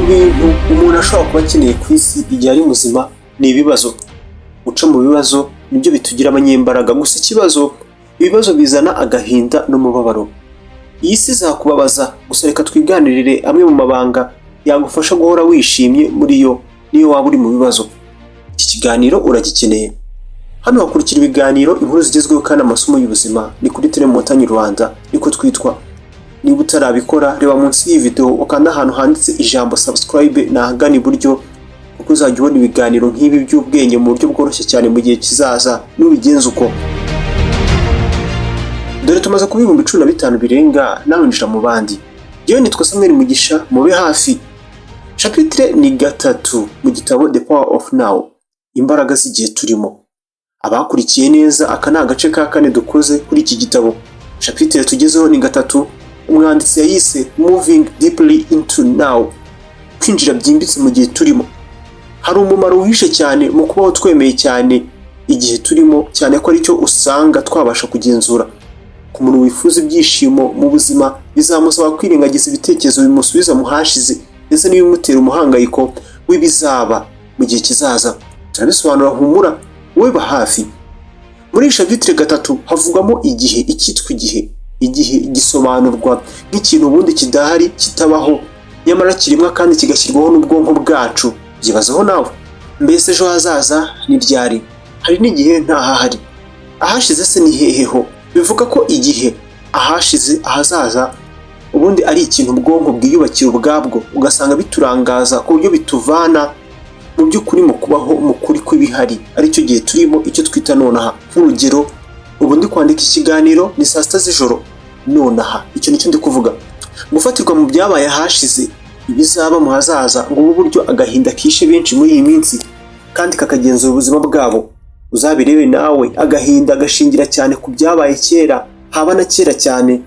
Bintu umuntu ashobora kuba akeneye ku isi igihe ari muzima ni ibibazo. Guca mu bibazo nibyo bitugira abanyembaraga. Gusa ikibazo, ibibazo bizana agahinda n'umubabaro. Iyi si izakubabaza, gusa reka twiganirire amwe mu mabanga yagufasha guhora wishimye muri yo niyo waba uri mu bibazo. Iki kiganiro uragikeneye. Hano hakurikira ibiganiro, inkuru zigezweho kandi amasomo y'ubuzima. Ni kuri Telemontagne Rwanda, niko twitwa. Niba utarabikora, reba munsi y'iyi video ukanda ahantu handitse ijambo "subscribe" ni ahagana iburyo, kuko uzajya ubona ibiganiro nk'ibi by'ubwenge mu buryo bworoshye cyane mu gihe kizaza nubigenza uko. Dore tumaze kuba 15,000 birenga, nawe winjira mu bandi. Yewe, nitwa Samuel Mugisha, mube hafi. Chapitre ni 3 mu gitabo The Power of Now, imbaraga z'igihe turimo. Abakurikiye neza, aka ni agace ka kane dukoze kuri iki gitabo. Chapitre tugezeho ni 3, umwanditsi yayise "Moving Deeply into Now", kwinjira byimbitse mu gihe turimo. Hari umumaro wihishe cyane mu kubaho twemeye cyane igihe turimo, cyane ko aricyo usanga twabasha kugenzura. Ku muntu wifuza ibyishimo mu buzima, bizamusaba kwirengagiza ibitekerezo bimusubiza mu hashize ndetse n'ibimutera umuhangayiko w'ibizaba mu gihe kizaza. Turabisobanura, humura, wowe ba hafi. Muri iyi chapitre 3 havugwamo igihe, icyitwa igihe. Igihe gisobanurwa nk'ikintu ubundi kidahari, kitabaho, nyamara kiremwa kandi kigashyirwaho n'ubwonko bwacu. Byibazeho nawe, mbese ejo hazaza ni ryari? Hari n'igihe ntahahari. Ahashize se ni heheho? Bivuga ko igihe, ahashize, ahazaza, ubundi ari ikintu ubwonko bwiyubakira ubwabwo, ugasanga biturangaza ku buryo bituvana mu by'ukuri mu kubaho mu kuri kw'ibihari, aricyo gihe turimo, icyo twita nonaha. Nk'urugero, ubu ndi kwandika ikiganiro ni saa 6 z'ijoro nonaha, icyo nicyo ndi kuvuga. Gufatirwa mu byabaye ahashize, ibizaba mu hazaza, ngo ubu buryo agahinda kishe benshi muri iyi minsi kandi kakagenzura ubuzima bwabo. Uzabirebe nawe, agahinda gashingira cyane ku byabaye kera, haba na kera cyane,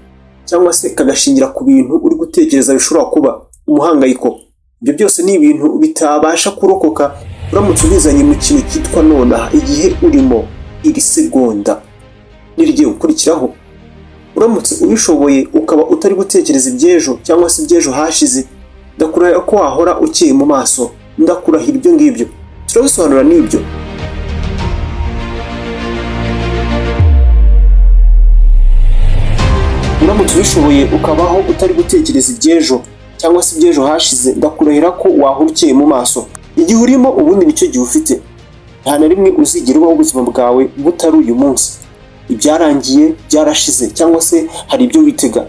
cyangwa se kagashingira ku bintu uri gutekereza bishobora kuba, umuhangayiko. Ibyo byose ni ibintu bitabasha kurokoka uramutse ubizanye mu kintu cyitwa nonaha, igihe urimo, iri segonda n'irigiye gukurikiraho. Uramutse ubishoboye ukaba utari gutekereza iby'ejo cyangwa se iby'ejo hashize, ndakurahira ko wahora ukeye mu maso. Ndakurahira ibyo ngibyo, turabisobanura n'ibyo. Uramutse ubishoboye ukabaho utari gutekereza iby'ejo cyangwa se iby'ejo hashize, ndakurahira ko wahora ukeye mu maso. Igihe urimo ubundi nicyo gihe ufite. Nta na rimwe uzigera ubaho ubuzima bwawe butari uyu munsi. Ibyarangiye byarashize, cyangwa se hari ibyo witega,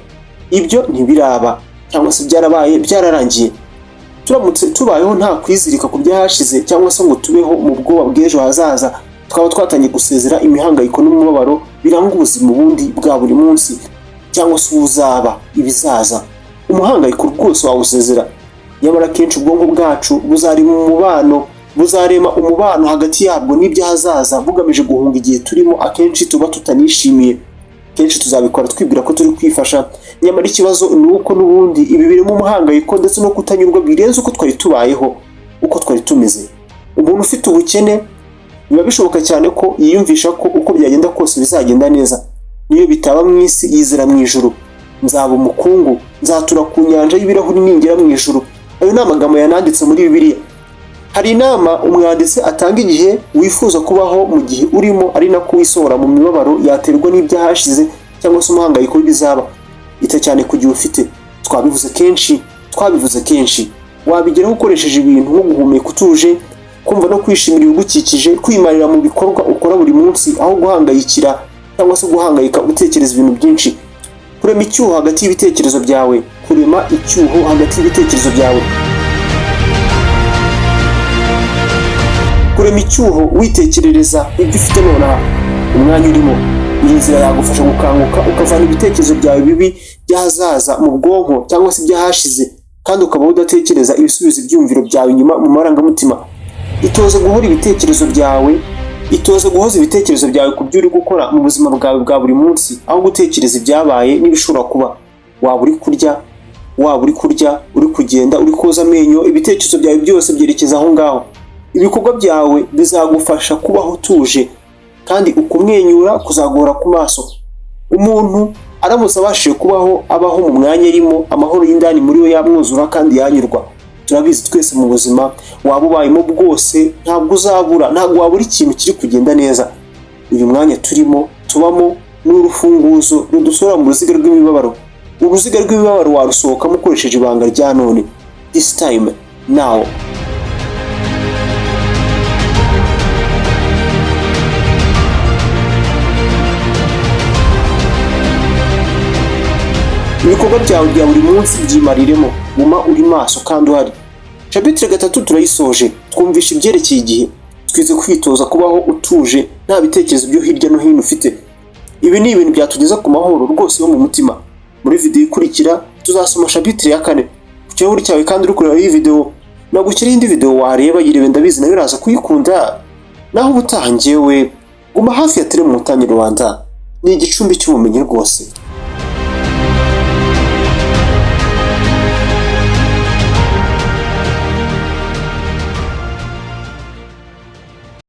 ibyo ntibiraba, cyangwa se byarabaye byararangiye. Turamutse tubayeho nta kwizirika ku byahashize cyangwa se ngo tubeho mu bwoba bw'ejo hazaza, twaba twatangiye gusezera imihangayiko n'umubabaro biranga ubuzima ubundi bwa buri munsi, cyangwa se ubuzaba, ibizaza. Umuhangayiko rwose wawusezera. Nyamara akenshi ubwonko bwacu buzarema umubano, buzarema umubano hagati yabwo n'iby'ahazaza, bugamije guhunga igihe turimo akenshi tuba tutanishimiye. Kenshi tuzabikora twibwira ko turi kwifasha, nyamara ikibazo ni uko n'ubundi ibi birimo umuhangayiko ndetse no kutanyurwa birenze uko twari tubayeho, uko twari tumeze. Umuntu ufite ubukene biba bishoboka cyane ko yiyumvisha ko uko byagenda kose bizagenda neza. Niyo bitaba mu isi, yizera mu ijuru. "Nzaba umukungu, nzatura ku nyanja y'ibirahuri ningera mu ijuru." Ayo ni amagambo yananditse muri Bibiliya. Hari inama umwanditsi atanga: igihe wifuza kubaho mu gihe urimo, ari nako wisohora mu mibabaro yaterwa n'ibyahashize cyangwa se umuhangayiko w'ibizaba, ita cyane ku gihe ufite. Twabivuze kenshi, twabivuze kenshi. Wabigeraho ukoresheje ibintu nko guhumeka utuje, kumva no kwishimira ibigukikije, kwimarira mu bikorwa ukora buri munsi aho guhangayikira cyangwa se guhangayika utekereza ibintu byinshi. Kurema icyuho hagati y'ibitekerezo byawe, kurema icyuho hagati y'ibitekerezo byawe, kurema icyuho witekerereza ibyo ufite nonaha, umwanya urimo. Iyi nzira yagufasha gukanguka, ukavana ibitekerezo byawe bibi by'ahazaza mu bwonko cyangwa se iby'ahashize, kandi ukaba udatekereza ibisubizo ibyumviro byawe inyuma mu marangamutima. Itoze guhora ibitekerezo byawe, itoze guhoza ibitekerezo byawe ku byo uri gukora mu buzima bwawe bwa buri munsi, aho gutekereza ibyabaye n'ibishobora kuba. Waba uri kurya, waba uri kurya, uri kugenda, uri koza amenyo, ibitekerezo byawe byose byerekeza aho ngaho. Ibikorwa byawe bizagufasha kubaho utuje, kandi ukumwenyura kuzaguhora ku maso. Umuntu aramutse abashije kubaho abaho mu mwanya arimo, amahoro y'indani muri we yamwuzura kandi yanyurwa. Turabizi twese, mu buzima waba ubayemo bwose, ntabwo uzabura, ntabwo wabura ikintu kiri kugenda neza. Uyu mwanya turimo tubamo ni urufunguzo rudusohora mu ruziga rw'imibabaro. Uruziga rw'imibabaro warusohokamo ukoresheje ibanga rya none, this time, now. Ibikorwa byawe bya buri munsi byimariremo, guma uri maso kandi uhari. Chapitre 3 turayisoje, twumvisha ibyerekeye igihe. Twize kwitoza kubaho utuje, nta bitekerezo byo hirya no hino ufite. Ibi ni ibintu byatugeza ku mahoro rwose yo mu mutima. Muri video ikurikira tuzasoma chapitre ya 4. Ku kirahuri cyawe kandi uri kureba iyi video, nagushyiraho indi video wareba, yirebe, ndabizi nayo uraza kuyikunda. Naho ubutaha, njyewe guma hafi ya Telemontagne Rwanda, ni igicumbi cy'ubumenyi rwose.